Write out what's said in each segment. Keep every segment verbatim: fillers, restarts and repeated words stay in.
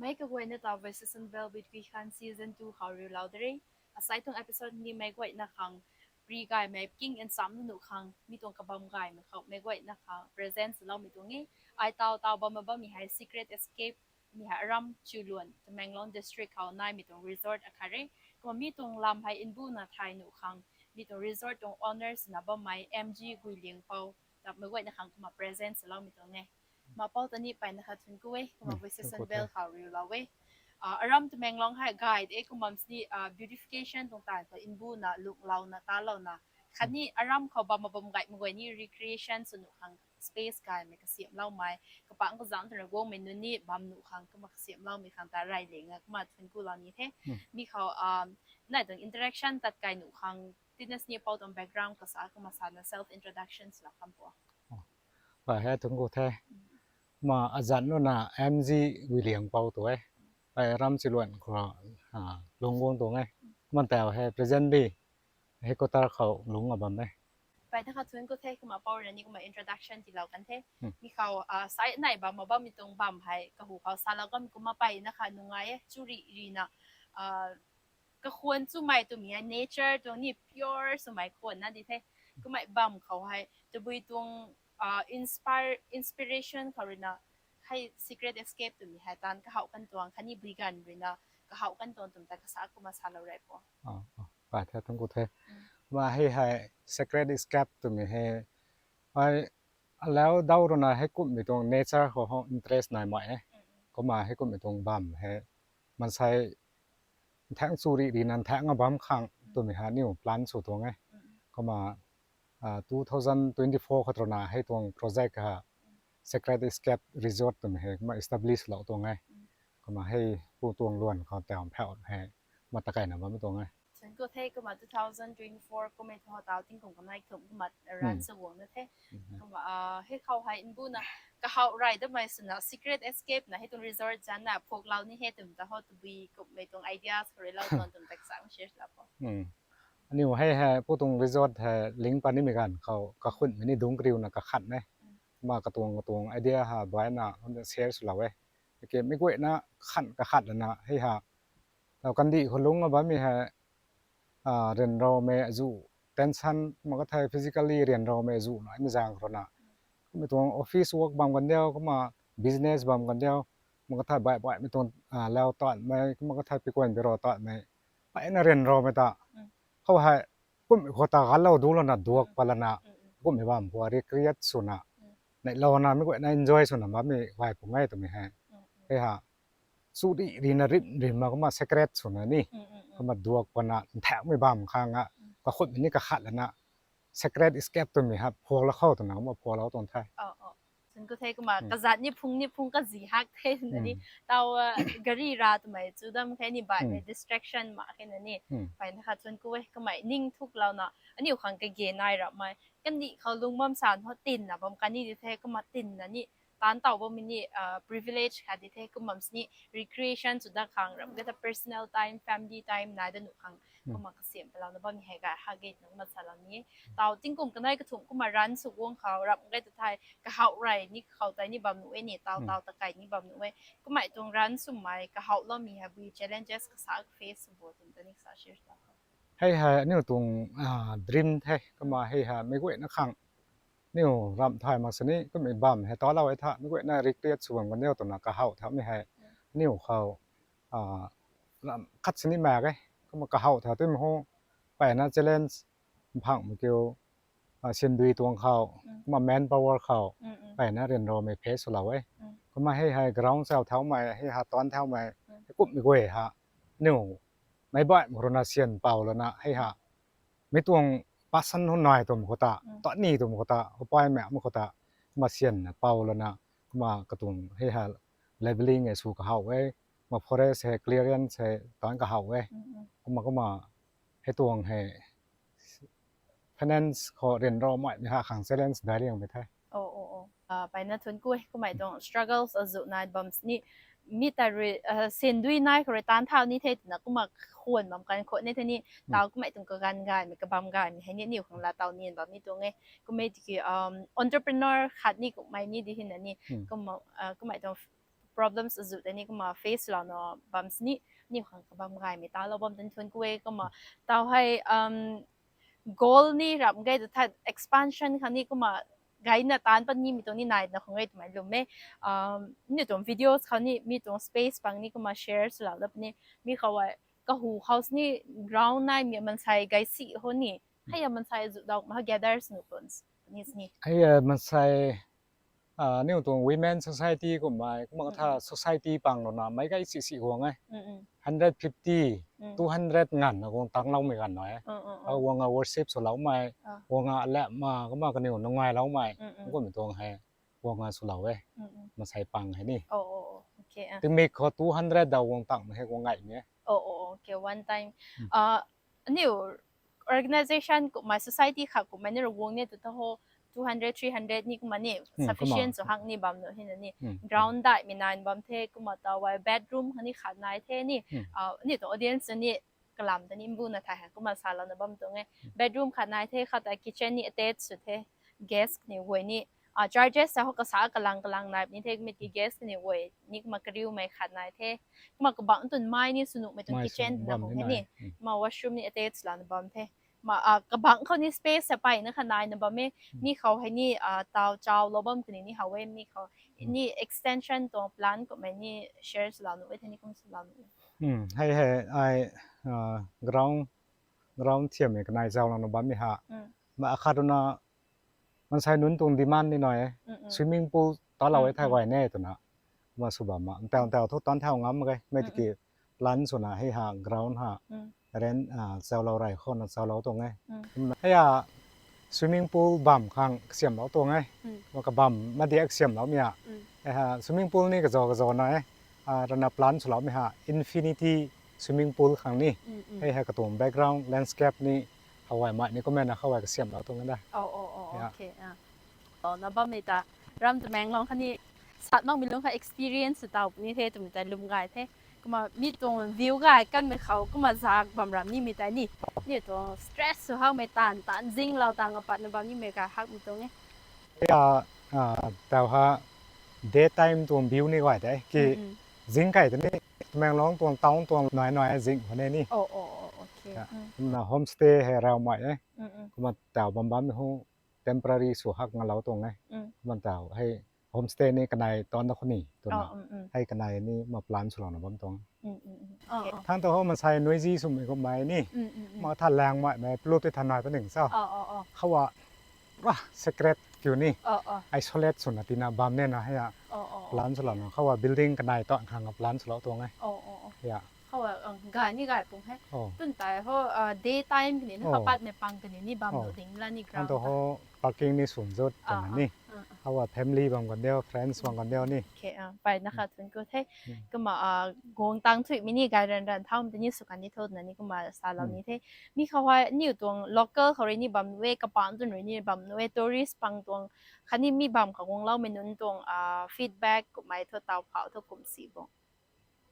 Mei kaguayna ta Voices Unveiled with Gui Khan season two khou riulou de re. Asai tuang episode ni meic guayna khang ri gaymei king and sam nuh khang mi tuang kabam gaymei khou meic guayna khang present swloumei tuang e. Ai taw taw bam bammei hei Secret Escape mi hei Aram Chuluan, Tamenglong district khou naimei tuang resort akhat re. Kumna mi tuang lam hei nbuna thay nuh khang mi tuang resort tuang owners na bammei M G Guiliangpou ta meic guayna khang kumna present swloumei tuang e. Kumna pou ta ni mpeyna khat thuanc ku e, kumna Voices Unveiled khou riulou e. Aram Tamenglong hei guide e, kumna sini beautification tuang taanv khou nbuna lunglouna talouna khatni aram khou bam bam gaymei guay ni recreation sw nuh khang space gaymei kasiamhloumei, kapangc kazanc twna guangmei nunc ni bam nuh khang kumna kasiamhloumei khang ta rey linga kumna thuanc kulou ni the. Mi khou nai tuang interaction tat kai nuh khang tina sini pou tuang background kasa kumna sana self introduction swlou kham pu. Pai hei thuanc ku the. Kumna azanc nuna M G Guiliangpou tu e. Pai Aram Chuluan khou lungc guang tuang e. Kumna tau hei presently headquarter khou lungc a bam e. Pai ta khat thuanc ku the, kumna pou rui ni kumna introduction tiilou kan the. Mi khou sai nai bam bammei tuang bam hei kahu khou salou kan kumna mpeyna khat nungai e, churi rina kakhwan chumei twmei hei nature tuang ni pure swmei khwanna di the. Kummei bam khou hei tabui tuang inspire, inspiration khou ruina hei Secret Escape twmei hei taanv kahow kan tuang khatni bui ganv ruina kahow kan tuang twmei ta kasa kumna salou rey pu. Pai the, thuanc ku the. Kumna hei hei Secret Escape twmei hei ai alau daw ruina heikumhmei tuang nature khou interest naimei e. Kumna heikumhmei tuang bam hei maansei nthaeng churi rina nthaeng a bam khang twmei hei aniu plan sw tuang e. Kumna two thousand twenty-four khat ruina hei tuang project ha Secret Escape Resort twmei hei kumna establish lou tuang e. Kumna hei pu tuang luan khou tau phau hei kumna takaina bammei tuang e. Thuanc ku the. Kumna two thousand twenty-four kummei thu taw tingkum kanei kathumh kumna run sw guangna the. Kumna hei khou hei nbuna kahow rey damei swna Secret Escape na hei tuang resort zanna phuklou ni hei twmei ta ho tabui kumhmei tuang ideas khou rui lou tuang twmei ta kasa share lou po. Aniu hei hei pu tuang resort hei link pat nimei ganv khou kakhunhmei ni dungc kariuna kakhat e. Kumna katuang katuang idea ha baina share swlou e. Kimei guayna khan kakhat lana hei ha taw kandih khou lungc a bammei hei ryanramei azuh, tension kumna kathei physically ryanramei azuh naimei zaeng ruina kummei tuang office work bam kan diu, kumna business bam kan diu, kumna kathei baih baihmei tuang lau tatmei, kumna kathei pikuan biro tatmei mpeyna ryanramei ta khou hei kummei khou ta galou du lana duak pat lana kummei bam khou recreate swna neihlouna mei guayna enjoy swna bammei gay pung e twmei hei hei ha churi rina rim rimna kumna secret swna ni kumna duak patna nthaengmei bam khang a kakhunhmei ni kakhat lana Secret Escape twmei ha phuaklou khou twna kumna phuaklou tuang the. Thuanc ku the. Kumna kazat ni phung ni phung kazi hak the na ni taw gari ra twmei chu dam khe ni baihmei distraction mak khe na ni mpeyna khat thuanc ku e. Kummei ning thuklouna aniu khang kage nai rapmei kandih khou lungc bam san ho tinna bam kan ni di the, kumna tinna ni taanc taw bammei ni privilege khat di the. Kumna sini recreation sw dat khang ramh gay ta personal time, family time nai dat nuh khang kumna kasiam palouna bammei hei gay hak gay na kumna salou ni. Taw tingkum kanei kathumh kumna run sw guang khou ramh gay ta thei kahow rey ni kakhou tei ni bam nuh e ni, taw taw takai ni bam nuh e. Kummei tuang run swmei kahowloumei hei bui challenges kasa face sw bo twmei ta ni kasa share lou. Hei hei aniu tuang dream the. Kumna hei hei mei guayna khang aniu ramh thay mak sini kummei bam hei talou e tha mei guayna recreate sw bam kan diu twna kahow thaumei hei aniu khou ramh khat sini mak e. Kumna kahow thau twmei ho mpeyna challenge mphangmei kiu syndui tuang khou kumna manpower khou mpeyna ryanramei face swlou e. Kumna hei hei ground sau thaumei hei ha taanc thaumei heikumhmei guay ha aniu meic baihmei ruina syan pow lana hei ha mei tuang passion hou nai twmei khou ta, tat ni twmei khou ta, hou paimei mei khou ta kumna syan pow lana kumna katuang hei ha leveling e sw kahow e, kumna forest hei clearance hei taanc kahow e. Kumna kumna hei tuang hei finance khou ryanramei mei ha khang challenge dai liangmei the. Mpeyna thuanc ku e. Kummei tuang struggles azuh nai bam sini mi ta rui syndui nai khou rui taanc thau ni the twna kumna khwan bam kan khou ni the ni, taw kummei tuang kaganv gaymei kabam gaymei hei ni aniu khang laa taw ni bam ni tuang e. Kummei tiki entrepreneur khat ni kummei ni di hina ni kumna kummei tuang problems azuh tei ni kumna face swlouna bam sini, aniu khang kabam gaymei talou bam tei thuanc ku e. Kumna taw hei um goal ni ram gay ta tha expansion khang ni kumna gayna taanc pat nimei tuang ni naina khang e twmei lwm e. Um, aniu tuang videos khou ni mi tuang space pang ni kumna share swlou dat puni. Mi khou hei kahu khou sini ground naimei maansei gay si ho ni. Hei a maansei zu dau ma gather sw nu pun ni sini. Hei a maansei, ah, aniu tuang women society kummei, kumna katha society pang lou na mei gay si si guang e. Mm, mm. Hundred fifty, Mm. two hundred nganvna guang tangloumei ganv nai e. Mm, mm, mm. Guang a worship swloumei, Ah. guang a lap ma, kumna kaniw nungai loumei, Mm, mm. kummei tuang hei guang a swlou e. Mm, mm. Maansei pang hei ni. Oh, oh, oh. Okay, ah. Tingmik khou two hundred dau guang tangmei hei guang gaymei e. Oh, oh, oh. Okay, one time. Mm. Ah, aniu organization kummei, society khat kummei ni rui guang ni tu ta ho, two hundred, three hundred ni kumna ni Hmm, sufficient kumna. sw hak ni bam nu hina ni. Hmm, hmm. Ground daihmei nai bam the, kumna taw e bedroom khang ni khat nai the ni. Hmm. Ah, aniu tuang audience ni kalam ta ni mbuna thai ha kumna salouna bam tuang e. Hmm. Bedroom khat nai the, khat ta kitchen ni attach sw the. Guest ni guay ni, ah, charges sa ho kasa kalang kalang nai ni the, mi ki guest ni guay ni kumna kariumei khat nai the. Kumna kabang tun mai ni sw nuhmei tuang Mai sw kitchen nuh na bam ho ni he nai. ni. Hmm. Kumna washroom ni attach lana bam the. Ma, ah, kabang khou ni space sa pai na kha naina bam e. Hmm. Mi khou hei ni, ah, taw chawlou bam kani ni how e, mi khou Hmm. ni extension tuang plan kummei ni share swlou nu e, the ni kum swlou nu e. Hmm, hei hei, ai, ah, ground, ground thiammei kanai chawlouna bammei ha. Hmm. Ma akhat rui na maansei nunc tuang demand ni nai e. Mm, mm. Swimming pool talou e Mm, thai mm. guay ne twna. Ma sw bam ma. Ntaw, Mm. ntaw thu tan thau ngam mak ge. Mei Mm, tiki mm. plan swna hei ha ground ha. Mm. Rent, ah, chawlou rey khou na chawlou tuang e. Mm. Kumna hei a swimming pool bam khang kasiamlou tuang e. Mm. Ma kabam madiak kasiamloumei a. Mm. Hei ha swimming pool ni kazaw kazaw na e. Ah, rana plan swloumei ha infinity swimming pool khang ni. Mm, mm. Hei ha katuang background landscape ni hawai mai ni kumna na hawai kasiamlou tuang e da. Oh, oh, oh, Yeah. okay, ah. Oh, na bammei ta ram Tamenglong khou ni sat makmei lung kha experience taw puni the twmei ta lwm gay the. Kumna mi tuang view gay kanmei khou kumna zak bam ram nimei ta ni. Ni tuang stress sw hakmei tan, tan zinglou tang apat na bam nimei gay hakmei tuang e. Ya, ah, taw ha daytime tuang view ni gay the. Ki Mm, mm. zing kai ta ni Tamenglong tuang town tuang nai nai zing khou ne ni. Oh, oh, oh, okay. Ya, Mm. kumna homestay hei raw mai e. Mm, mm. Kumna taw bam bam hu temporary sw hak ngalou tuang e. Mm. Kumna taw hei homestay ni kanai tan da khou ni twna. Oh, mm, mm. Hei kanai ni ma plan swlouna bam tuang. Mm, mm, mm. Oh, Okay. oh. Thang taw ho maansei noisy swmei kummei ni. Mm, mm, mm. Ma tha lang mai mei plot tei tha nai paning sa. Oh, oh, oh. Khou a pura secret kiu ni. Oh, oh. Isolate swna tina bam ne na hei a. Oh, oh, oh. Plan swlouna khou a building kanai tan khang a plan swlou tuang e. Oh, oh, oh. Ya. Khou a, um, gay ni gay pung he. Oh. Tun tai ho, uh, daytime kani ni Oh. kha pat mei pang kani ni bam Oh. nu ding la ni Thang ground taw ta. ho parking ni sum zut Ah, twna ah, ni. ah, ah. Khou a family bam kan diu, friends bam kan diu ni. Okay, ah, pai na kha Mm. thuanc ku the. Mm. Kumna, ah, guang tang thuimei ni gay ran ran thau mei ta ni sw kan ni tho na ni kumna salou Mm. ni the. Mi khou hei niw tuang local khou rui ni bam nu e, kapang tun rui ni bam nu e, tourist pang tuang khatni mi bam khou guangloumei nunc tuang, ah, feedback kummei thu taw phau thu kum si bung.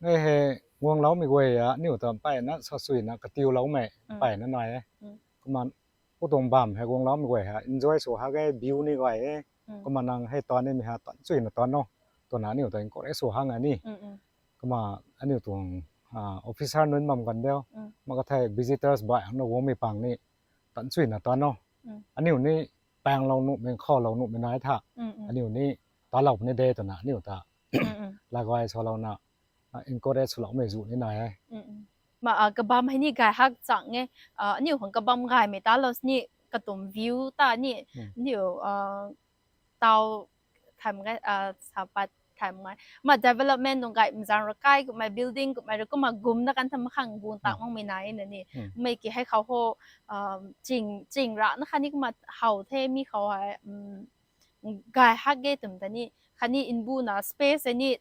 Hei hei guangloumei guay a, niw tuang pai na sa sui na katiuloumei Mm. pai na nai e. Mm. Kumna, u tuang bam hei guangloumei guay ha enjoy sw hak e, view ni gay e. Mm. Kumna nang hei tan nimei ha tan sui na tan no. Twna aniw tuang encourage sw hak a ni. Mm, mm. Kumna aniw tuang, ah, officer nunc bam kan diu. Mm. Ma kathei visitors bai hang na guangmei pang ni tan sui na tan no. Mm. Aniw ni panglou nuhmei, khaulou nuhmei nai tha. Mm, mm. Aniw ni talou puni de twna aniw ta. Mm, mm. Laguay salouna, ah, encourage swloumei zu ni nai e. Mm, mm. Ma, ah, kabam hei ni gay hak chang e. Ah, aniw khang kabam gaymei talou sini katuang view ta ni, Mm. niw, ah, taw tham gay, ah, sa pat tham gay. Ma development nung gay mzang rui kai kummei building kummei rui kumna gum na kan tham khang guang tak Mm. makmei nai na ni. Mm. Mei ki hei khou ho, um, ching, ching ra na khatni kumna how the mi khou hei, um, gay hak ge twmei ta ni, khatni nbuna space ni,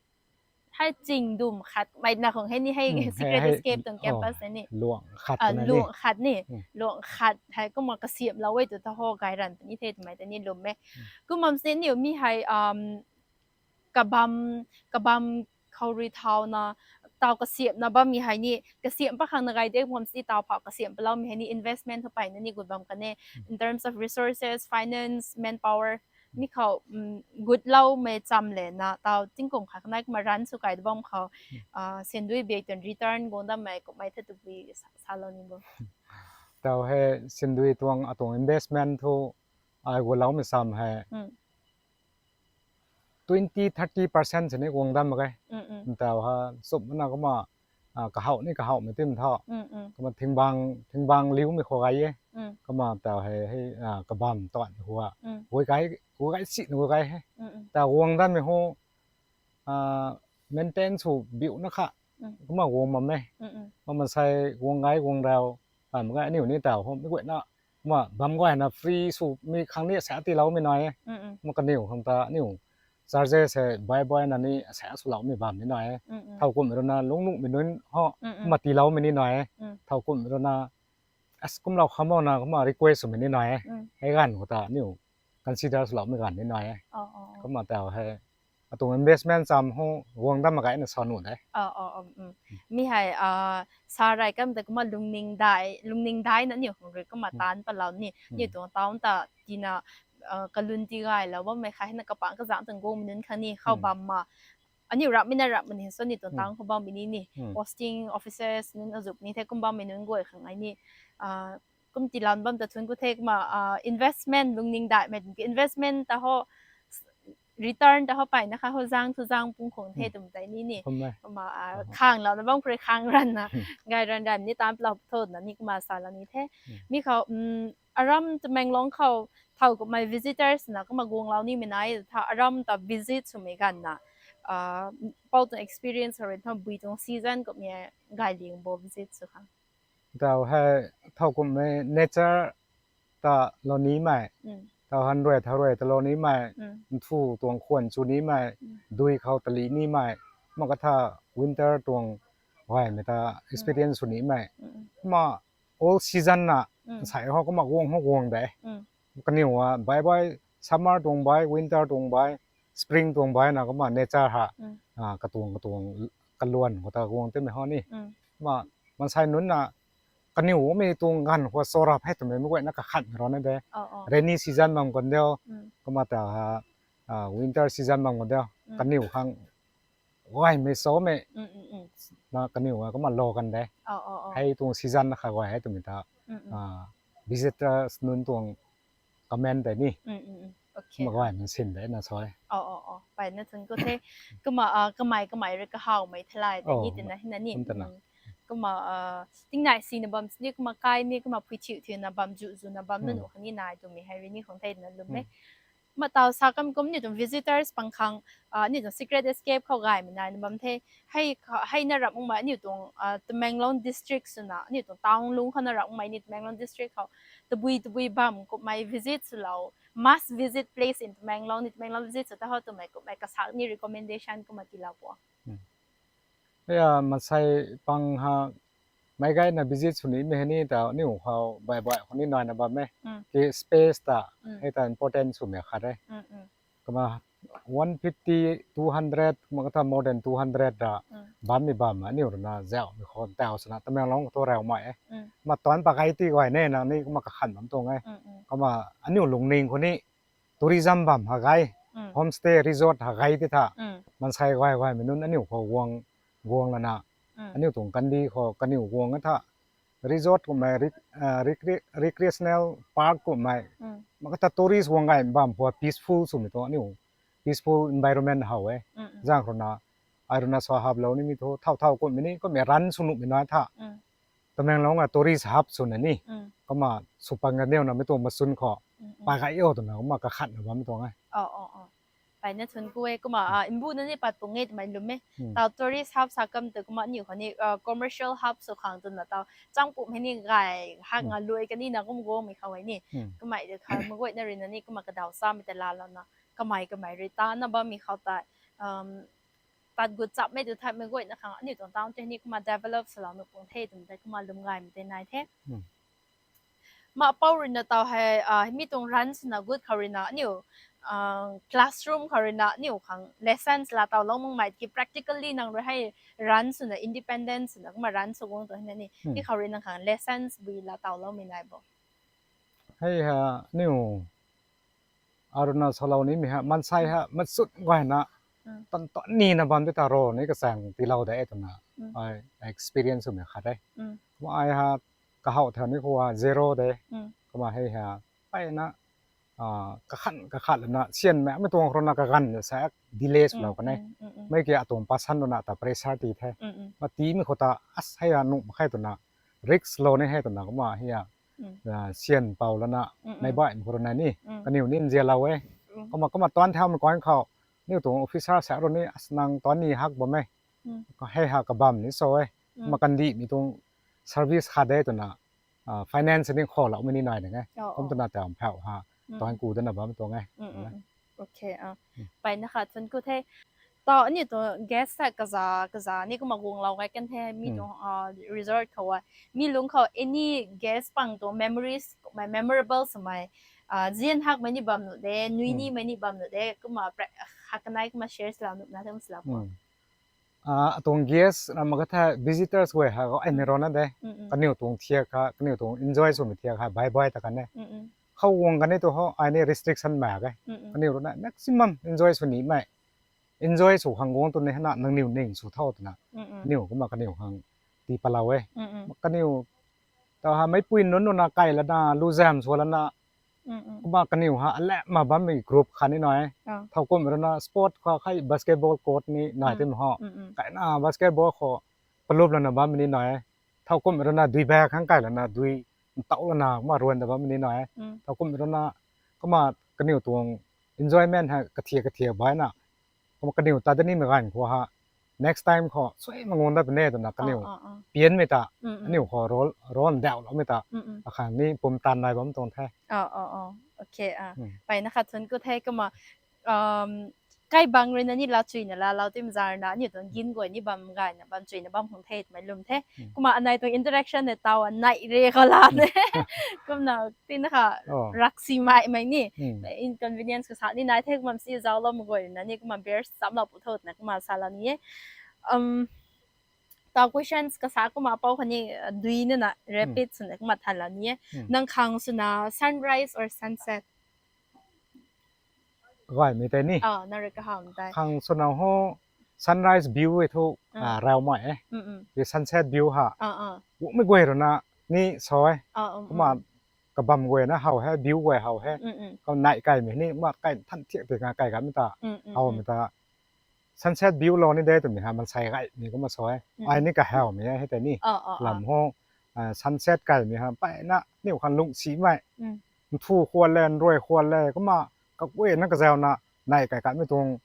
hei ching dum khat, mei na khang hei ni hei Hmm, hei, secret hei, escape tuang oh, campus ni. luang khat Ah, na ni. luang khat ni, Hmm. luang khat hei kumna kasiamlou e tu ta ho gay ran puni the twmei ta ni lwm e. Hmm. Kumna sini niw mi hei, um, kabam, kabam khou rui thauna, taw kasiamna bammei hei ni, kasiam pa khang na gay de, kumna si taw phau kasiam paloumei hei ni, investment thu pai na ni gut bam kan e, Hmm. in terms of resources, finance, manpower, Mi khou, um, gutloumei cham le na, tau tingkum khat kanei kumna run sw kai da bam khou, uh, sendui bak tuang return guang dammei kummei the tabui sa, salou ni bo. Tau hei sendui tuang atuang investment thu ai guloumei sam hei. Mm. Twenty, thirty percent sini guang dam mak ge. Mm, mm. Tau ha, sumna kumna, ah, kahawh ni kahawhmei tim tho. Mm, mm. Kumna thingbang, thingbang liumei khou gay e. Mm. Kumna tau hei, hei, ah, kabam tuan hua. Mm. Gui kai, gui kai si, gui kai he. Mm, mm. Tau guang dammei ho, ah, maintain sw biu na kha. Mm. Kumna guang bam e. Mm, mm. Kumna sai guang gay, guang rau. Bam gay aniu ni tau ho, mi guayna. Kumna bam guayna free sw mi khang ni sa tiiloumei nai e. Mm, mm. Kumna kaniw khang ta aniu charges hei bai bai na ni sa swloumei bam ni nai e. Mm, mm. Thowkumhmei rui na lungnuhmei nunc ho, mm, mm, kumna tiiloumei ni nai e. Mm. Thowkumhmei rui na, as kumlou kham na kumna request swmei ni nai e. Mm. Hei ganv khou ta aniu consider swloumei ganv ni nai e. Oh, oh, oh. Kumna tau hei atuang investment cham ho guang dam mak ge na sa nuh de. Oh, oh, oh, mm. Mm. Mi hei, ah, sa rey kam ta kumna lungning dai, lungning dai na aniu khang rui kumna, mm, taanc patlou ni. Mm. Aniu tuang town ta tina, ah, kalun ti gaylou bammei kha hei na kapang kazang tuang guangmei nunc khang ni khou, mm, bam ma. Aniu rapmei na rapmei ni so aniu tuang, mm, town khou bammei ni ni. Mm. Posting offices nunc azuh ni the kum bammei nunc guay khang ai ni. Ah, kum tiilan bam ta thun ku the kumna, ah, investment lungning daihmei, investment ta ho, return ta ho peyna kha ho zang thu zang pung khang the, hmm, twmei tei ni ni. Kum e. Kumna, ah, aha, khanglouna bam khou rui khang ranna, hmm, gay ran ran ni taanc patlou tho na ni kumna salou ni the. Hmm. Mi khou, um, aram Tamenglong khou thowkumhmei visitors na kumna guanglou nimei nai tha aram ta visit swmei ganv na, ah, pou tuang experience khou rui tha bui tuang season kumhmei gay ling bo visit sw khang. Tau hei thowkumhmei nature ta lou nimei. Mm. Tau han rui, thau rui ta lou nimei. Mm. Nthu tuang khwan chu nimei. Mm. Dui khou tali nimei. Kumna katha winter tuang gaymei ta, mm, experience sw nimei. Mm, mm. Kumna all season na, mm, sai ho kumna guang ho guang de. Mm. Kaniw a, bai bai, summer tuang bai, winter tuang bai, spring tuang bai na kumna nature ha, mm, ah, katuang, katuang, kaluan khou ta guang timei ho ni. Mm. Kumna, mansei nunc na, kaniw mei tuang ganv khou sorap hei twmei mei guayna kakhat rana de. Oh, oh. Rainy season bam kan diu, mm, kumna ta, ah, winter season bam kan diu, mm, kaniw khang gaymei somei, mm, mm, mm, na kaniw a kumna lou kan de. Oh, oh, oh. Hei tuang season na kha gay hei twmei ta, mm, mm, ah, visitors nunc tuang comment tei ni. Mm, mm, mm. Okay. Kumna gaymei sin de na soi. Oh, oh, oh. Peyna thun ku the. Kumna, ah, kamei, kamei rui kahawmei thalai tei ni, oh, tina hina ni. Kum tana. Mm. Kumna, ah, tingnai sina bam sini kumna kai ni, kumna phui thiu thiu na bam, zu zu na bam, hmm, nunc khang ni nai twmei hei rui ni khang thei na lum e. Hmm. Kumna tau sa kam kum ni tuang visitors pang khang, ah, ni tuang secret escape khou gaymei nai na bam the. Hei kha, hei na rap mungmei aniu tuang, ah, Tamenglong district swna, aniu tuang town lung khou na rap mungmei ni Tamenglong district khou tabui tabui bam kumhmei visit swlou, must visit place in Tamenglong ni Tamenglong visit sw ta ho twmei kumhmei kasak ni recommendation kumna tiilou po. Hmm. Ya, mansei pang ha, meic gayna visit sw nimei hei ni ta, aniu khou bai bai khou ni nai na bam e. Mm. Ki space ta, mm, hei ta important swmei khat e. Mm, mm. Kumna one fifty, two hundred, kumna katha more than two hundred ra, mm, bammei bam, aniu rui na zauhmei khou tau swna, Tamenglong khou thu raumei e. Mm. Kumna tuanc pa gay ti gay ne, nang ni kumna kakhan bam tuang e. Mm, mm. Kumna aniu lungning khou ni, tourism bam ha gay, mm, homestay, resort ha gay ti tha, mm, mansei gay gaymei nunc aniu khou guang, guang lana, mm, aniu tuang kandi khou kaniw guang tha, resort kumhmei, rec-, ah, recre-, recreational park kumhmei, mm, kumna katha tourist guang gay bam khou peaceful swmei tuang aniu, peaceful environment how e. Mm, mm. Zang rui na, ai rui na sa haplou nimei thu, thau thau kumhmei ni, kumhmei run sw nuhmei nai tha. Mm. Tamenglong a tourist hub swna ni. Mm. Kumna sw pang kan diu na mei tuang masun khou. Mm, mm. Pa gay o twna kumna kakhat na bammei tuang e. Oh, oh, oh. Peyna thun ku e, kumna, ah, mbu na ni pat pung e twmei lum e. Mm. Tau tourist hub sa kam tu kumna aniu khou ni, ah, commercial hub sw khang twna tau chang pum hei ni gay, hak, mm, nga lui kan ni na kum guangmei khou e ni. Mm. Kumna de kha mei guayna rui na ni kumna kadaw samei ta laalou na. Kamei, kamei rui ta na bammei khou ta, um, tat gut chapmei tu tha mei guayna khang aniu tuang town tei ni kumna develop swlou nuh pung the twmei tei kumna lum gaymei tei nai the. Hmm. Ma pou rui na tau hei, ah, mi tuang run swna gut khou rui na aniu, ah, classroom khou rui na aniu khang lessons laa tau lou makmei ki practically nang rui hei run swna independence swna kumna run sw guang tu hei na ni. Hmm. Ki khou rui na khang lessons bui laa tau loumei nai bo. Hei ha, aniu Aruna salou nimei ha, mansei ha, masut guayna, Mm. tan tan nina bam de ta ro ni kachang tilou de twna, Mm. ai experience swmei khat de. Mm. Kumna ai ha, kahaw thau ni khou ha, zero de. Mm. Kumna hei ha, paina, ah, kakhan, kakhat lana, sian mei, mei tuang khou runa kaganv sa delay swlou Mm, kane. mm, mm, mm. Mei ki atuang passion runa ta pressure ti the. Mm, mm. Ma ti mei khou ta, as hei ha, nuh mak khe twna, risk lou ni hei twna, kumna hei ha, Mm. ah, sian pou lana, Mm, mm. mei bai mei khou runa ni, Mm. kaniw ni nzian lou e. Mm. Kumna, kumna tuan thau mei kuan khou, niw tuang officer sa runa ni, as nang tuan ni hak bam e. Mm. Hei ha kabam ni so e. Mm. Kumna kandih mei tuang service khat de twna, ah, finance ni khou lou mei ni nai de nge. Oh, Kum oh. twna tam phau ha, Mm. tuan ku dana bam tuang e. Mm, mm, mm. Okay, ah. Mm. Paina khat thuan ku the. Tau aniu tuang guest sa kaza, kaza ni kumna guang lou gai kan the, mi Mm. tuang, ah, resort khou a. Mi lung khou any guest pang tuang memories, mei memorable swmei, ah, zian hak mei ni bam nu de, nui Mm. ni mei ni bam nu de, kumna pra-, hak kanei kumna share swlou nuh na the swlou po. Mm. Ah, atuang guest, na mak kha the visitors guay ha, ai Mm. ni runa de. Mm, mm. Kaniw tuang thiak ha, kaniw tuang enjoy swmei thiak ha, bye bye ta kan e. Mm, mm. Khou guang kani tu ho, ai ni restriction mak ge. Mm, mm. Kaniw runa maximum enjoy sw ni mei. Enjoy sw khang guang tu ni hana, nangniw ning sw thau twna. Mm, mm. Kaniw kumna kaniw khang ti palou e. Mm, mm. Kaniw, ta ha meipui nunc nuna kai lana, lu zam sw lana, Mm, mm. kumna kaniw ha, alap ma bammei group khat ni nai e. Ah. Thowkumhmei runa sport khou khai basketball court ni nai Mm. tim ho. Mm, mm. Kaina basketball khou palup lana bammei ni nai e. Thowkumhmei runa dui bak khang kai lana, dui ntaw lana, kumna ruan da bammei ni nai e. Mm. Thowkumhmei runa, kumna kaniw tuang enjoyment ha, kathiak, kathiak baina. Kumna kaniw ta da nimei ganv khou ha, next time khou, sui ma ngun da pune twna kaniw Ah, ah, ah. pianmei ta, Mm, mm. aniw khou role, role ndauh loumei ta, Mm, mm. akhang ni pumtan nai bam tuang the. Oh, oh, oh. Okay, ah. Hmm. Paina khat thuan ku the kumna, um, kai bang rui na ni la chuina la, lau tim zar na, ni tuang gin guay ni bam gay na, bam chuina bam hung the, twmei lum the. Hmm. Kumna anei tuang interaction na tau, anei re khou la ne. Hmm. Kumna, tina kha, Oh. raksi mei, mei ni. Hmm. Inconvenience kasa ni nai the, kumna si zau lou mei guay na ni, kumna bear sam lou pu thot na, kumna sa lou ni e. Um, tau questions kasa kumna pou khou ni, uh, dui na na, Hmm. rapid swna kumna than lou ni e. Hmm. Nang khang swna sunrise or sunset? Gaymei tei ni. Ah, na rui kahawmei tei. Khang swna ho sunrise view e thu, Mm. ah, raumei e. Mm, mm. Ye sunset view ha. Ah, ah. Guangmei guay runa ni so e. Ah, um, Kumna mm. kabam guay na how he, view guay how he. Mm, mm. Kum nai kaimei ni, kumna kai than thiak thiak nga kai kamei ta. Mm, mm, Hawmei mm. ta. Sunset view lou ni de twmei ha, mansei gaymei kumna so e. Mm. Ai ni kahawmei e, hei tei ni. Ah, ah, ah. Lam ho, ah, sunset kaimei ha, paina, niw khang lungsimei. Mm. Nthu khwan le, nruai khwan le, kumna kaguayna kazauna, nai kai kamei tuang,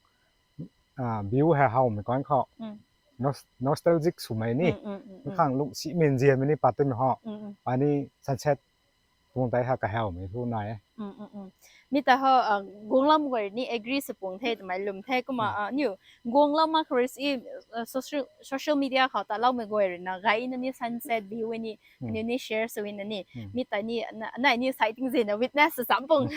ah, view hei hawmei kan khou. Mm. Nos-, nostalgic swmei ni. Mm, mm, mm, mm. Khang lungsimei nzianmei ni pat twmei ho. Mm, mm. Ai ni sunset tuang tei ha kahawmei thu nai e. Mm, mm, mm. Mi ta ho, ah, guanglam guay ni agree sw pung the, twmei lum the, kumna, Mm. ah, niw, guanglam ma kharis i, ah, social, social media khou ta loumei guay rui na, gay na ni sunset view ni, Mm. ni, ni share sw na ni. Mm. Mi ta ni, na, na ni sighting zin na witness sw cham pung.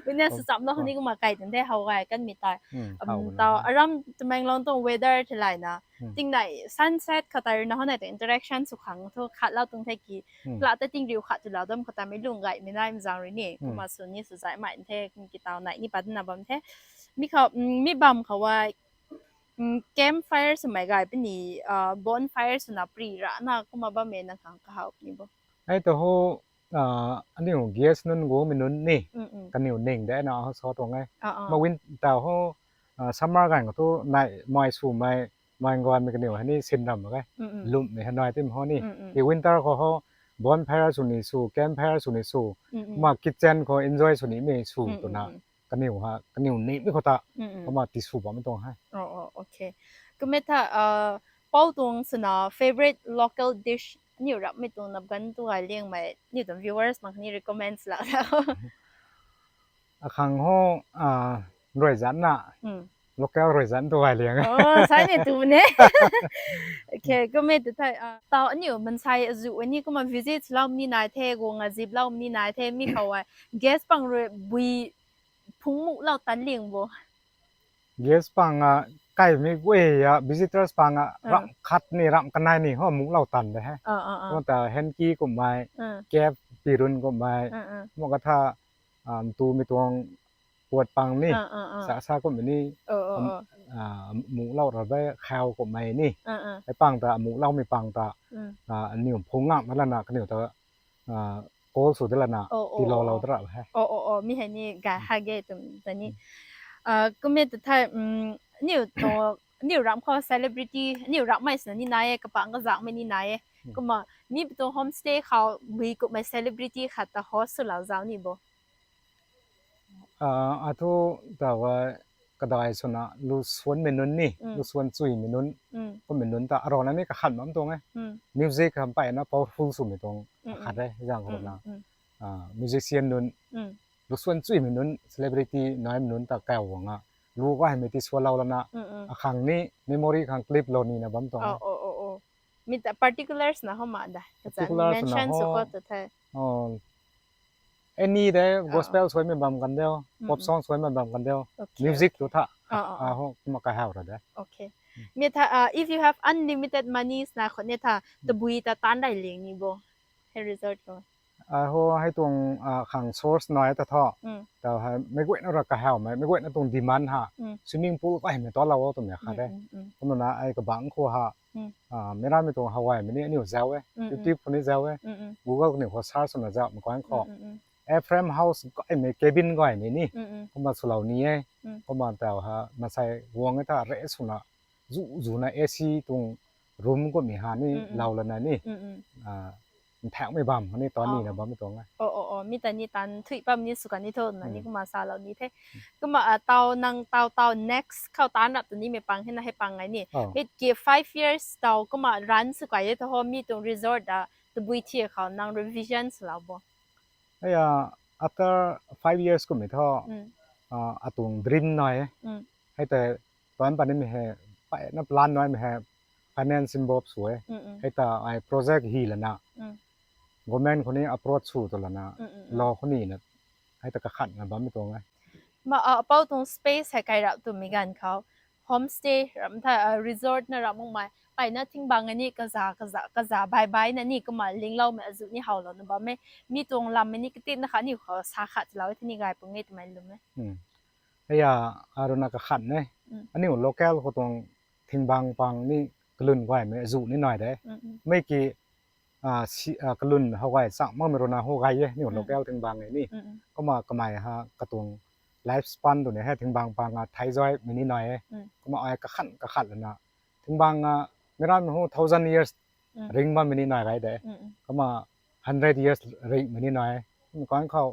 Witness sw Kom-, cham lou kom. ni kumna kai tun the, how gay kan mi ta. Mm, Um, how ta na. aram Tamenglong tuang weather the lai na. Hmm. Ting nai sunset khat tei rui na hon nai ta interaction sw khang thu khat lau tuang the ki, Hmm. flat ta ting riu khat tu lau dam khat ta mei lung gaymei nai mzang rui ni, Hmm. kumna sw ni sw zai mai the, kum ki tau nai ni pat na bam the. Mi khou, mm, mi bam khou ai, mm, campfire swmei gay puni, ah, bonfire swna pri ra na kumna bammei nang khang kahaw ni bo. Hei ta ho, ah, aniw guest nunc guangmei nunc ni, Mm, mm. kaniw ning de na ho so tuang e. Ah, ah. Ma winter ho, ah, summer ganv khou thu nai mai swmei, mai guangmei kaniw hei ni sin ram mak e. Mm, mm. Lumhmei hei nai tim ho ni. Mm, mm. Ki winter khou ho, bonfire sw ni sw, campfire sw ni sw, Mm, mm. ma kitchen khou enjoy sw nimei sw Mm, twna. mm, mm. Kaniw ha, kaniw nimei khou ta, Mm, mm. kumna ti sw bammei tuang he. Oh, oh, okay. Kumna ta, ah, pou tuang swna favorite local dish, niw rapmei tuang nap ganv tu gay liangmei, niw tuang viewers mak ni recommends la. Akhang ho, ah, rui zan na, Mm. local rui zan tu gay liang. Oh, sai ni tu ne. Okay, kumna ta thei, ah, tau aniw mansei azu ani kumna visit lou ni nai the, guang a zip lou ni nai the, mi khou ai guest pang rui bui phungc mu lou tan liang bo. Guest pang a, kaimei guay a, visitors pang a, Ah. ram khat ni, ram kanei ni ho mu lou tan de he. Ah, ah, ah. Kumna ta Henki kummei, Ah. Cape Pirun kummei, Ah, ah. kumna katha, um, tumei tuang puat pang ni, sa sa kummei ni, amuh lou ra be khau kummei ni, ai pang ta amuh loumei pang ta, aniw phung ngak na lana kaniw ta call sw de lana, tilou lou ta ra he. Mi hei ni gay ha ge twmei ta ni. Kummei ta thei, aniw tu, aniw ram khou celebrity, aniw rammei swna ni nai e, kapang kazakmei ni nai e. Kumna, mi pi tuang homestay khou bui kummei celebrity khat ta host swlou zauc ni bo. Athu ta kadai swna lusuanmei nunc ni, lusuan chuimei nunc, kummei nunc ta arana ni kakhan bam tuang e. Music kham mpeyna powerful swmei tuang akhat e, zang khou na. Musician nunc, lusuan chuimei nunc, celebrity naimei nunc ta kau guang a, lu gaymei ti sualou lana, akhang ni memory khang clip lou nina bam tuang e. Mi ta particulars na ho ma da, mention sw khou ta thei. Any de, gospel suaimei bam kan de, pop song suaimei bam kan de, music tu tha, ho kumna kahaw ra de. Mi tha, if you have unlimited money sna khou ni tha, tabui ta taanc dai ling ni bo, hei resort khou. Ho hei tuang khang source nai ta tho. Tau hei meic guayna ra kahawmei, meic guayna tuang demand ha, swimming pool kaymei tualou o twmei khat de. Kumna ai kabangc khou ha, meic rammei tuang how gaymei ni aniw zauc e, YouTube khou ni zauc e, Google kaniw khou search swna zaucmei kuang khou, Ephraim House gaymei, cabin gaymei ni, kumna swlou ni e. Kumna tau ha maansei guang e ta re swna, zu zuna AC tuang room kummei ha ni lou lana ni, nthaekmei bam khatni taanc nina bammei tuang e. Mi ta ni taanc thuy pam ni sw kan ni tho na ni kumna salou ni the. Kumna tau nang tau tau next khou taanc rap tu nimei pang hei na hei pang ngai ni. Mi ki five years tau kumna run sw kai e tho ho, mi tuang resort a tabui thi khou nang revision swlou bo. After five years kummei tho, atuang dream nai e. Hei tei plan panimei hei, mpeyna plan naimei hei, finance involve sw e. Hei ta ai project hy lana, government khou ni approach sw tu lana, lou khou nina, hei ta kakhatna bammei tuang e. Ma, apou tuang space hei kai rap twmei ganv khou, homestay ram tha, resort na ram makmei mpeyna thing bang ni kaza kaza kaza bai bai na ni kumna lingloumei azuh ni howlouna bam e. Mi tuang lammei ni katitna kha aniw khou sa khat lou e the ni gay pung e twmei lwm e. Hei a, aruna kakhat e. Aniw local khou tuang thing bang pang ni kalun gaymei azuh ni nai de. Mei ki kalun how gay chang makmei runa how gay e, aniw local thing bang e ni. Kumna kamei ha katuang life span tu ni hei thing bang pang a thei zaymei ni nai e. Kumna ai kakhat kakhat lana, thing bang a meic ram hu thousand years ring bammei ni nai gay de. Kumna hundred years ringmei ni nai e. Kumna kuang khou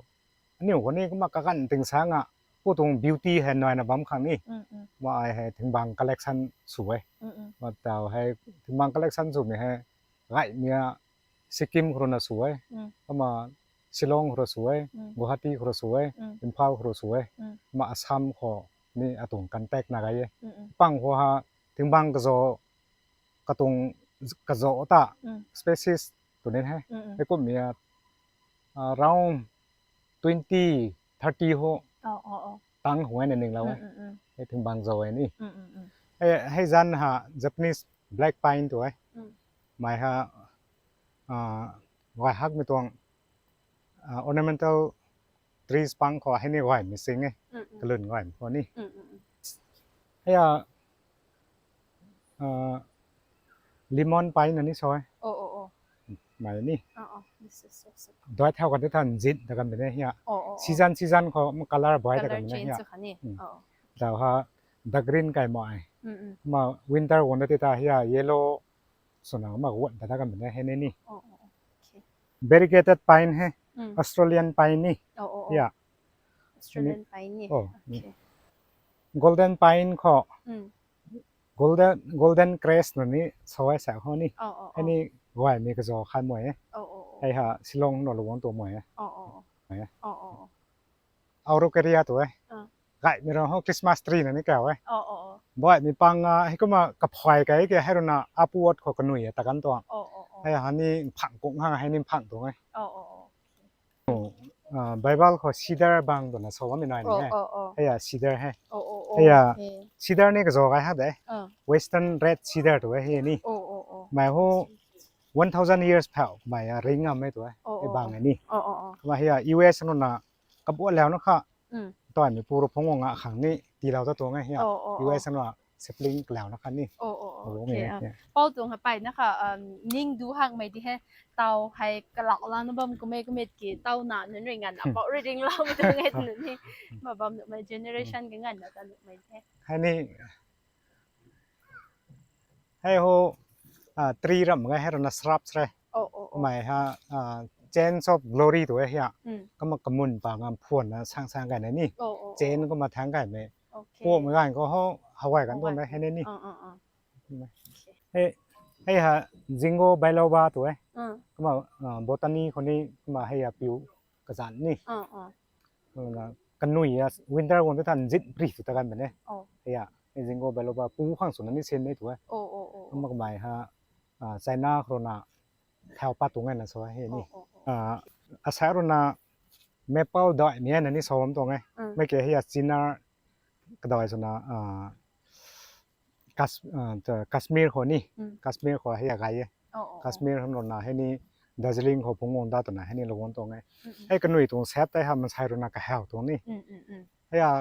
aniw khou ni kumna kaganv ting sang a, pu tuang beauty hei naina bam khang ni, kumna ai hei thing bang collection sw e. Kumna tau hei thing bang collection swmei hei gaymei a Sikkim khou runa sw e, kumna Shillong khou runa sw e, Guwahati khou runa sw e, Imphal khou runa sw e, kumna Assam khou ni atuang contact na gay e. Pang khou ha thing bang kaza, katuang kaza ta species tu ni hei, hei kummei a, around twenty, thirty ho tang khou na ninglou e. Hei thing bang zau e ni. Hei zanc ha Japanese black pine tu e. Mei ha gay hakmei tuang ornamental trees pang khou hei ni gaymei sing e. Kalun gaymei khou ni. Hei a lemon pine na ni sa e. Mei ni. Dui thau kan ti than zin ta kan bine hei a. Season season khou color buay ta kan bine hei a. Dau ha dark green kai mei. Kumna winter guang ta ti ta hei a yellow swna kumna guan ta ta kan bine hei ni. Variegated pine hei, Australian pine ni. Hei a. Golden pine khou, golden, golden crest na ni sa e sa khou ni. Hei ni gaymei kaza khat mei e. Hei ha Shillong na lou guang tu mei e. Araucaria tu e. Gaymei rau ho Christmas tree na ni kau e. Baihmei pang a hei kumna kaphay kai ke hei runa upward khou kanui e ta kan tuang. Hei ha ni mphang kung hang hei ni mphang tuang e. Bible khou cedar bang twna sa bammei nai ni e. Hei a cedar hei. Hei a cedar ni kaza gay hak de. Western red cedar tu e hei ni. Mei hu one thousand years phau mei a ring ngam e tu e. Hei bang e ni. Kumna hei a U S nuna kabuat lau na kha taimei pu ru phungc nga khang ni tiilou ta tuang e hia. Oh, oh, U S oh. Ana sapling kalau na khan ni. Oh, oh, oh, okay, ah. Pau tuang hei pai na kha, um, ning du hak mei di he, tau hei kalak la na bam kume kume ki tau na nunc ri ngan na pau ri ring lau mei tuang e tw ni. Ma bam nu mei generation ke ngan na ta nu mei di he. Hei ni, hei ho, ah, tree ram ga hei rana shrubs re. Oh, oh, oh. Mei ha, ah, chains of glory tu e hia. Mm. Kama kamun pa ngam phuan na sang sang kai na ni. Oh, oh, chain oh. Kama thang kai mei. Okay. Pum gan ko ho, hawai kan tuang na hei ni. Uh, uh, uh. Hei, hei ha, ginkgo biloba tu e. Uh. Kama, ah, botany khou ni, kama hei ha piu kazan ni. Uh, uh. Na, kanui ya, winter guang tu than zit pri tu ta kan bane. Oh. Hei ha, hei ginkgo biloba pu khang sw na ni sen ni tu e. Oh, oh, oh, oh. Kama kamei ha, ah, China khou na, thau pat tuang e na sw hei ni. Oh, oh, oh. Ah, asa runa maple doi ni na ni sw bam tuang e. Mm. Mei ke hei ha China kadoi sw na, ah, Kas-, ah, ta, Kashmir khou ni. Mm. Kashmir khou hei ha gai e. Oh, oh, oh. Kashmir ham runa hei ni Darjeeling khou phungc guang da tw na hei ni lou guang tuang e. Mm, mm. Hei kanui tuang set tei ha mansei runa kahau tuang ni. Mm, mm, mm. Hei ha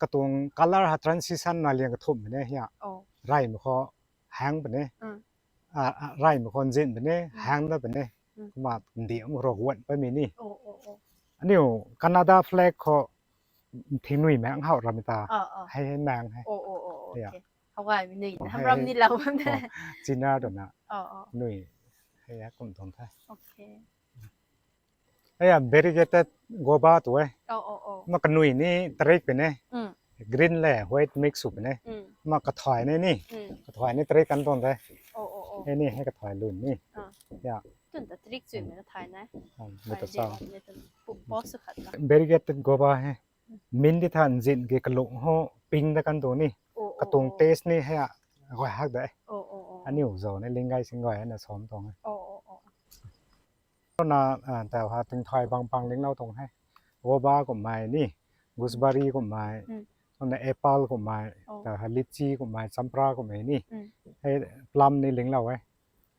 katuang color ha transition na liang kathumh mei ne hei ha. Oh. Raimei khou hang puni. Mm. Ah, ah, raimei khou nzin puni, mm, hang da puni. Mm. Kumna ndi am ro guan pa mei ni. Oh, oh, oh. Aniu Canada flag khou thingnui mei ang hau ram ta. Ah, ah. Hei hei nang hei. Oh, oh, oh, oh, ya. Okay. Hawai mei nui, oh, ham hei, ram hei, ni lau bam de. Oh, China tu na. Oh, oh. Nui. Hei ya kum tuang the. Okay. Hei ya variegated guava tu e. Oh, oh, oh. Ma kanui ni tarik puni. Mm. Green le white mix sw puni. Mm. Ma kathai ni ni. Mm. Kathai ni tarik kan tuang the. Oh, oh, oh. Hei ni hei kathai lun ni. Ah. Ya. Tun ta tarik chui mei kathai na. Ah, mei ta sa. Pu-, post khat na. Variegated guava hei. Min di than zin ke kalung ho ping da kan tuang ni. Oh, oh, katuang, oh, taste ni hei a gay hak de. Oh, oh, oh. Aniu zau ni ling gay sing gay na sw bam tuang e. Oh, oh, oh. Na, ah, tau ha tingthai bang pang ling lau tuang he. Guava kummei ni, gooseberry kummei, mm, na apple kummei, oh, tau ha lychee kummei, champra kummei ni. Mm. Hei plum ni ling lau e.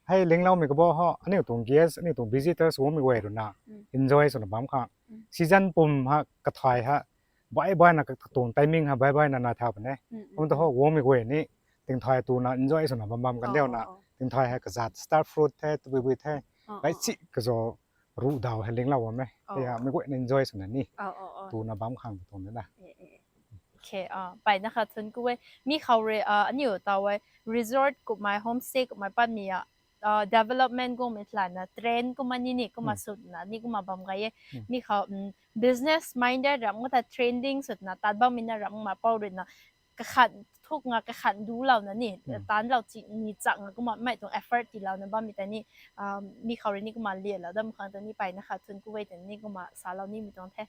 Hei ling lau mei kabo ho, aniu tuang guest, aniu tuang visitors guangmei guay runa, mm, enjoy swna bam kha. Mm. Season pum ha, kathai ha, bai bai na katuang timing ha, bai bai na na thau puni. Mm, mm, kum ta ho, mm, guangmei guay ni, tingthai tu na enjoy swna bam bam kan, oh, diu na, oh, oh, tingthai ha kazat star fruit the, tabui bui the, oh, bai, oh, chi kazo ru dau ha ling lau bam e. Oh. Hei ha, mei guay na enjoy swna ni. Oh, oh, oh. Tu na bam khang tuang de na. Eh, eh, eh. Okay, ah, pai na kha thun ku e. Mi khou rui, ah, aniu tau e, resort kummei, homestay kummei patmei a, ah, development guangmei tlan na, trend kumna ni ni, kumna, hmm, sw na ni, kumna bam gay e. Hmm. Mi khou, mm, business minded ram nga ta trending sw na, tat bammei na ram ma pau rui na, kakhan thuk nga kakhan du lau na ni, hmm, tan lau chi ni chak nga kumna mei tuang effort ti lau na bammei ta ni, ah, mi khou rui ni kumna lia lau dam khang ta ni pai na kha thun ku e ta ni kumna sa lau ni mi tuang the.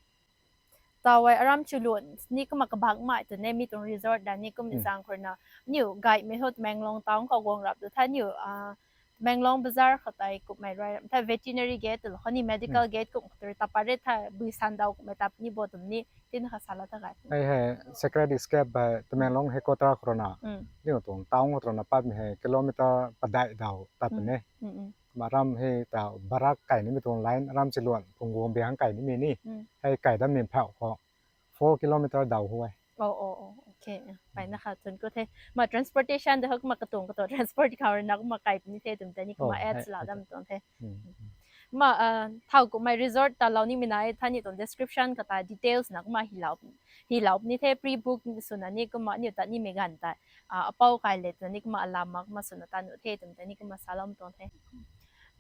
Tau e, aram chu luan ni kumna kabak mei tu ne, mi tuang resort da ni kum, hmm, zang khou na, niu gaymei ho Tamenglong town khou guang rap tu the niu, ah, Tamenglong bazar khou tei kummei rui ram the veterinary gate tu lou khou ni medical, hmm, gate kum khou tu rui tap pat re the, bui san dau kummei tap ni bo tum ni, tin kha sa la ta gay. Hei hei, Sacred Escape bai Tamenglong headquarter khou rui na, hmm, niu tuang town khou tu rui na patmei hei kilometer padai dau tat, hmm, ne. Hmm, hmm. Kumna ram hei tau barak kai nimei tuang line, aram chu luan phung guang biang kai nimei ni. Mm. Hei kai dam nim phau khou four kilometer dau hu e. Oh, oh, oh, okay. Pai na kha thun ku the. Ma transportation de hok ma katuang katuang transport khou rui na kumna kai puni the tum ta ni kumna, oh, ads hei, la hei, dam tuang the. Mm, mm. Ma, ah, thau kummei resort ta lau nimei na e, tha ni tuang description kata details na kumna hi lau, hi lau ni the, pre-book sw na ni kumna niu tat nimei ganv ta. Ah, apou kai le twna ni kumna alam mak ma swna ta nu the twmei ta ni kumna sa lam tuang the.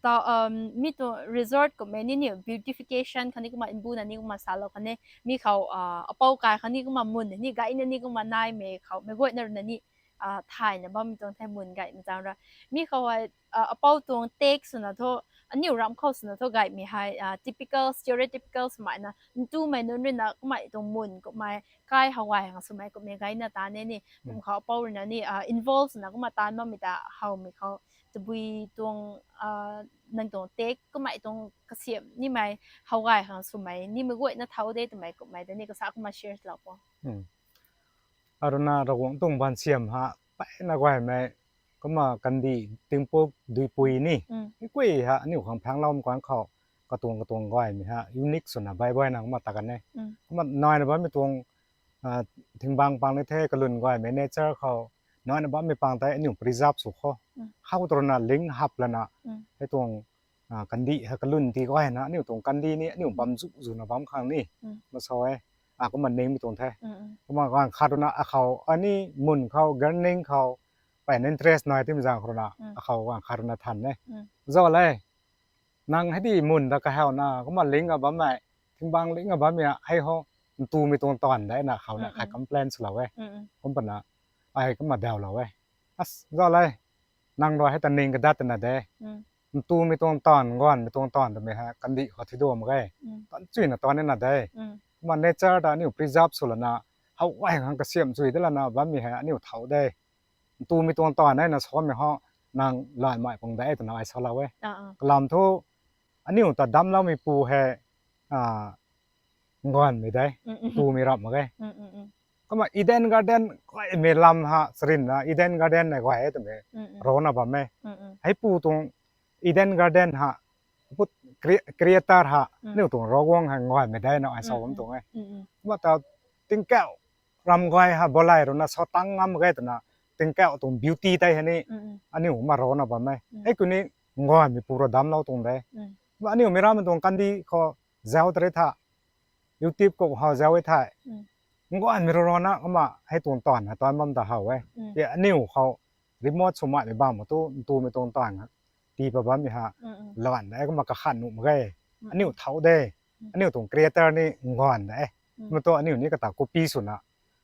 Ta, um, mi tuang resort kummei ni ni beautification khatni kumna mbuna ni kumna sa lou khatni mi khou, ah, apou kai khatni kumna mun ni gayna ni kumna naimei khou mei guayna rui na ni, ah, thayna bammei tuang the mun gaymei zaeng rui. Mi khou hei, ah, apou tuang take swna thu, aniu ram khou swna thu gaymei hei, ah, typical, stereotypical swmei na, ntumei nunc rui na kumna tuang mun kummei, kai how gay hang swmei kummei gayna ta ne ni, hmm, kum khou apou rui na ni, ah, involve swna kumna tan bammei ta howmei khou, tabui tuang, ah, nang tuang take kummei tuang kasiam nimei how gay hang swmei, nimei guayna thau de twmei kummei ta ni kasa kumna share lou po. Hmm. Aruna Ravguangc tuang baansiam ha, mpeyna guaymei, kumna kandih tingpuk duipui ni, mm, mei guay ha, aniu khang phangloumei kuang khou, katuang katuang guaymei ha, unique swna baibaina kumna ta kan e. Mm. Kumna naina bammei tuang, thingbang pang ni the kalun guaymei nature khou naina bammei pang tei aniu preserve sw khou, khou tw runa ling hap lana hei tuang kandih hei kalun ti guayna aniu tuang kandih ni aniu bam zu zuna bam khang ni masa e. Kumna ningmei tuang the. Kumna ganv khat runa akhou ani mun khou gardening khou peyna interest nai timei zaeng khou runa akhou ganv khat runa than e, zau le, nang hei di mun ta kahawna kumna ling a bammei, thingbang ling a bammei hei ho, ntumei tuang taanv de na khou na khai complain swlou e. Kum pana ai kumna dawlou e, zau le, nang rui hei ta ning kadat twna de, ntumei tuang taanv, gaanvmei tuang taanv twmei hei kandih khou thiduam mak ge, tan chuyna tan na de. Kumna nature ta aniu preserve sw lana, how gay khang kasiamh chui de lana bammei hei aniu thau de. Ntumei tuang taanv e na samei ho, nang lanmei pung de twna ai salou e. Kalam thu aniu ta damcloumeipu hei gaanvmei de, ntumei ramh mak ge. Kumna Eden Garden guaymei lam ha charynna Eden Garden nei guay e twmei rana bam e. Heipu tuang Eden Garden ha creator ha aniu tuang Ravguangc hei gaanvmei de na ai sa bam tuang e. Kumna ta tingkauh ram guay ha balay runa sa tang ngam mak ge twna, tingkauh tuang beauty tei hei ni aniu kumna rana bam e. Hei ku ni gaanvmeipu rui damclou tuang de. Kumna aniu meic rammei tuang kandih khou zauc tari tha, YouTube khou how zauc e thei, gaanvmei rui rana kumna hei tuang taanv hei tan bam ta how e. Aniu khou remote swmei bam tu ntumei tuang taanv tii pat bammei ha, lan e kumna kakhan nuh mak ge. Aniu thau de, aniu tuang creator ni gaanv de. Kumna tu aniu ni kata copy swna,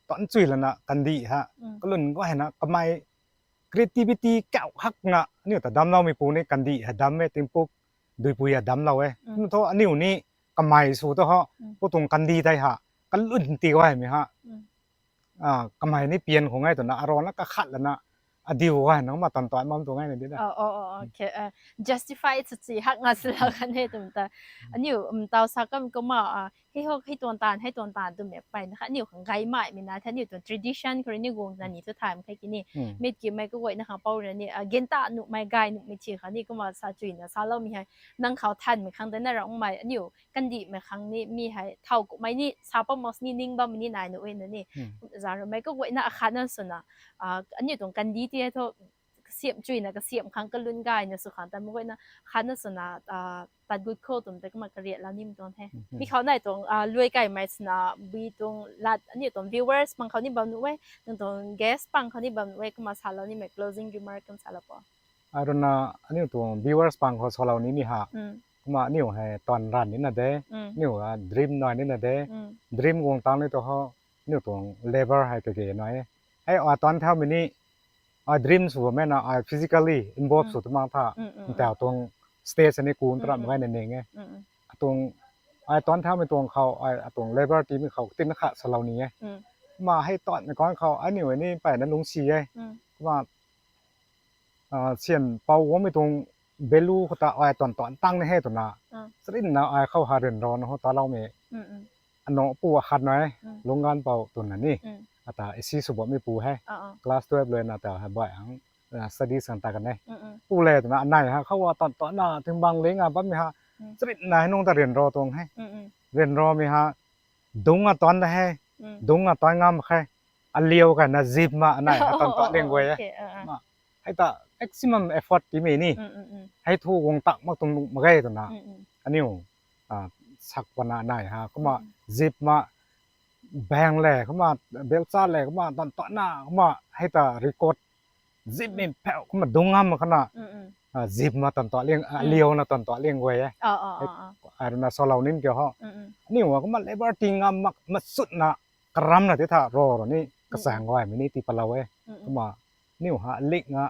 tan chui lana kandih ha kalun guayna kamei creativity kauh hakna aniu ta damcloumeipu ni kandih hei dam e, tingpuk duipui a damclou e. Kumna thu aniu ni kamei sw tu ho, pu tuang kandih tei ha kalun ti guaymei ha kamei ni pian khou ngai twna arana kakhat lana adiu guayna kumna tan tan bam tuang e na di da. Justify sw chi hak nga swlou kan e twmei ta, aniu taw sa kam kumna hei ho hei tuang taanv hei tuang taanv twmei peyna kha aniu khang gaymei mei na the, aniu tuang tradition khou rui ni guangna ni thu thay mak khe ki ni. Mit kiumei kaguayna khang pou rui ni ginta nuhmei gay nuhmei thi khang ni kumna sa chuyna saloumei hei, nang khou thanmei khang tei na ramhmei aniu kandihmei khang ni mi hei thau kumhmei ni sa pam mak sini ning bammei ni nai nuh e na ni. Zan ramei kaguayna akhatna swna aniu tuang kandih ti hei thu kasiamh chuyna kasiamh khang kalun gayna sw khang ta mak guayna khatna swna tat gut khou twmei ta kumna kariatlou nimei tuang the. Mi khou nai tuang luai kaimei swna bui tuang lat aniu tuang viewers pang khou ni bam nuh e, nang tuang guest pang khou ni bam nuh e, kumna salou nimei closing remark kum salou po. Arana aniu tuang viewers pang khou salou nimei ha, kumna aniu hei taanv ranv nina de, aniu dream nai nina de, dream guang tang ni tu ho, aniu tuang labour hei kage nai e. Hei ai tan thaumei ni, ai dream sw bammei na ai physically involve sw tu mak tha, ntaw tuang stage ani kun taram gayna ning e. Atuang ai tan thaumei tuang khou ai atuang labour tiimei khou tina khat salou ni e. Kumna hei tanmei kan khou aniu ni peyna lungcsi e. Kumna sian pou guangmei tuang value khou ta ai tan tan tang ni he twna, charynna ai khou ha ryanrana ho taloumei ano pu akhat nai, Lungganv pou twna ni, ata isi sw bammei pu he, class twelve luina ta hei baih hang study sang ta kan e. Pu le twna anei ha khou a tan tan na thingbang ling a bammei ha, charynna hei nungc ta ryanra tuang he, ryanramei ha, dungc a tan da he, dungc a tan ngam khe, aliu kana zip ma anei ha tan tan ling guay e. Hei ta maximum effort tiimei ni, hei thu guang tak mak tuang nuh mak ge twna, aniu sak pana anei ha kumna zip ma, bang le kumna, belcha le kumna tan tan na kumna hei ta record zipmei phau kumna dungc ngam khana, zip ma tan tan ling, aliuna tan tan ling guay e. Arana salou nin kiu ho, aniu a kumna labour ti ngam mak masutna, karamna ti tha ro ro ni kachaeng gaymei ni tii palou e. Kumna aniu ha lik nga,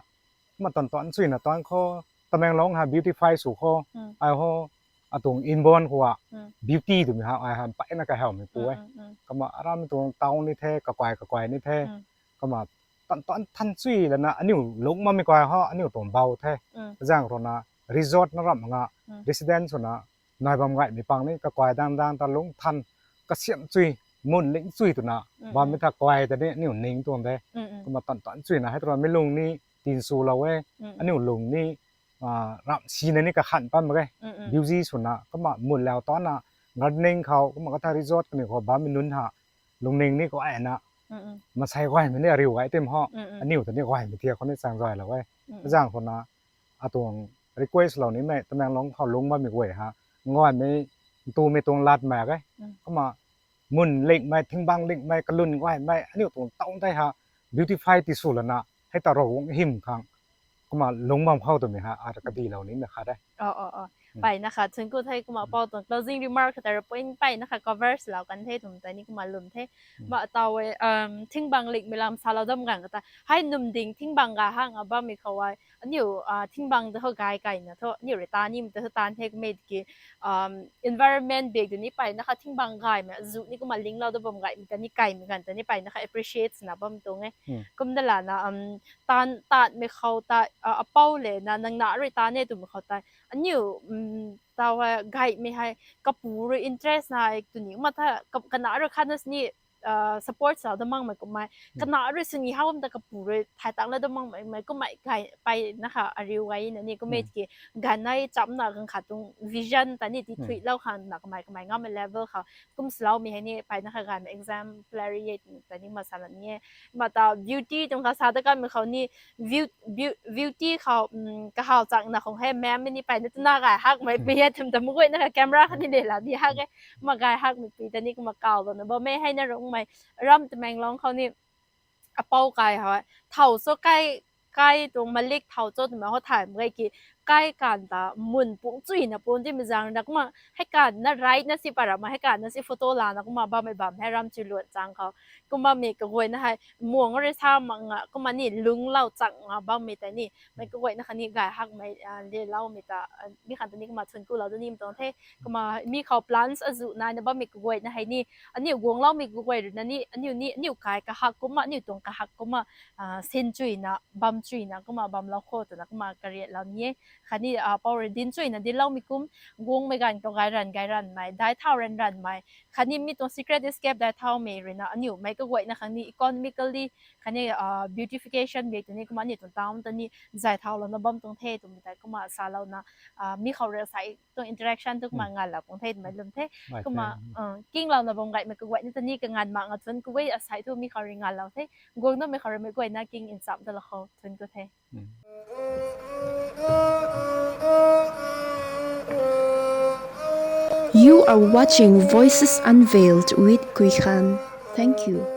kumna tan tan suina tan khou, Tamenglong ha beautify sw khou, ai ho, atuang inborn khou a beauty twmei ha ai ha mpeyna kahawmei pu e. Kumna aram tuang town ni the, kakai kakai ni the, kumna tan tan than sui lana aniu lungc mammei kai ho aniu tuang bau the, zaeng rana resort na ramh nga, residence swna nai bam gaymei pang ni kakai dang dang ta lungc than, kasiamh chui, mun ling chui twna bammei tha kai ta ni aniu ning tuang de. Kumna tan tan suina hei tura mi lung ni tin swlou e, aniu lung ni ramh sina ni kakhan pam mak ge. Busy swna kumna mun lau tanna gardening khou kumna katha resort kaniw khou bammei nunc ha lungning ni kaina, masei gaymei ni ariu gay tim ho, aniu ta ni gaymei thiak khou ni chang zaylou e. Azang khou na, atuang request lou nimei Tamenglong khou lungc bammei guay ha, gaymei, ntumei tuang lat mak e. Kumna mun lingmei, thingbang lingmei, kalun gaymei aniu tuang town tei ha beautify tisw lana hei ta Ravguangc hym khang kumna lungc bam khou twmei ha ara kadilou nimei khat e. Mpeyna kha thun ku the. Kumna apou tuang closing remark khat ra point mpeyna kha cover lou kan the twmei tei ni kumna lwm the. Kumna taw e, thingbang lingmei lam salou dam ganv kata hei numding thingbang ga hang a bammei khou e, aniu thingbang ta ho gay kaina thu aniu rui taan nimei ta thu taan the, kummei tiki environment bak tei ni mpeyna kha thingbang gaymei azuh ni kumna linglou da bam gaymei ta ni kaimei ganv ta ni mpeyna kha appreciate na bam tuang e. Kumna lana taan taanmei khou ta, apou le na nang na rui taan e twmei khou tei aniu taw e gaymei hei kapu rui interest na e twni kumna tha, kana rui khatna sini support sa da makmei kummei, kana rui sini how ta kapu rui thay tang la da makmei kummei gay mpeyna kha ariu gay na ni kummei tiki ganv nai chamna ganv khat tuang vision ta ni ti thuilou khang na kamei kamei ngammei level khou kum swloumei hei ni mpeyna kha gaymei exemplary e ta ni kumna sa la ni e. Kumna ta beauty tuang kha sa da kanmei khou ni beauty khou kahaw changna khang hei memmei ni mpeyna twna gay hakmei pui e twmei ta mei guayna kha camera kha ni le la di hak e. Kumna gay hakmei pui ta ni kumna kawlouna bammei hei na rungmei ram Tamenglong khou ni apou kai ha, thow cho kai, kai tuang malik thow cho twmei ho thay mak ge ki, kai kan ta mun pung chuyna pun timei zaeng na kumna hei kan na right na si para ma hei kan na si photo lana kumna bammei bam hei ram chui luan chang khou kumna mi kaguayna hei muang rui sa mak nga kumna ni lungclou chang nga bammei tei ni mei kaguayna kha ni gay hakmei leloumei ta mi khan ta ni kumna thun kulou da nimei tuang the. Kumna mi khou plans azuh naina bammei kaguayna hei ni aniu guangloumei kaguay rui na ni aniu ni aniu kai kahak kumna aniu tuang kahak kumna sin chuyna bam chuyna kumna bamlou kho twna kumna kariatlou ni e. Khatni apou rui dinc chuyna dincloumei kum guangmei ganv khou gay ranv gay ranvmei daic thau ranv ranvmei khatni mi tuang secret escape daic thaumei rui na aniu mei kaguayna khang ni economically khatni beautification bak tei ni kumna aniu tuang town ta ni zay thaulouna bam tuang the twmei tei kumna salouna mi khou rui sai tuang interaction tu kumna nganlou pung the twmei lwm the. Kumna kinglouna bam gaymei kaguayna ta ni kanganv mak nga thun ku e, asei thu mi khou rui nganlou the. Guang namei khou rui mei guayna king nchamh talou khou thun ku the. You are watching Voices Unveiled with Kuikhan. Thank you.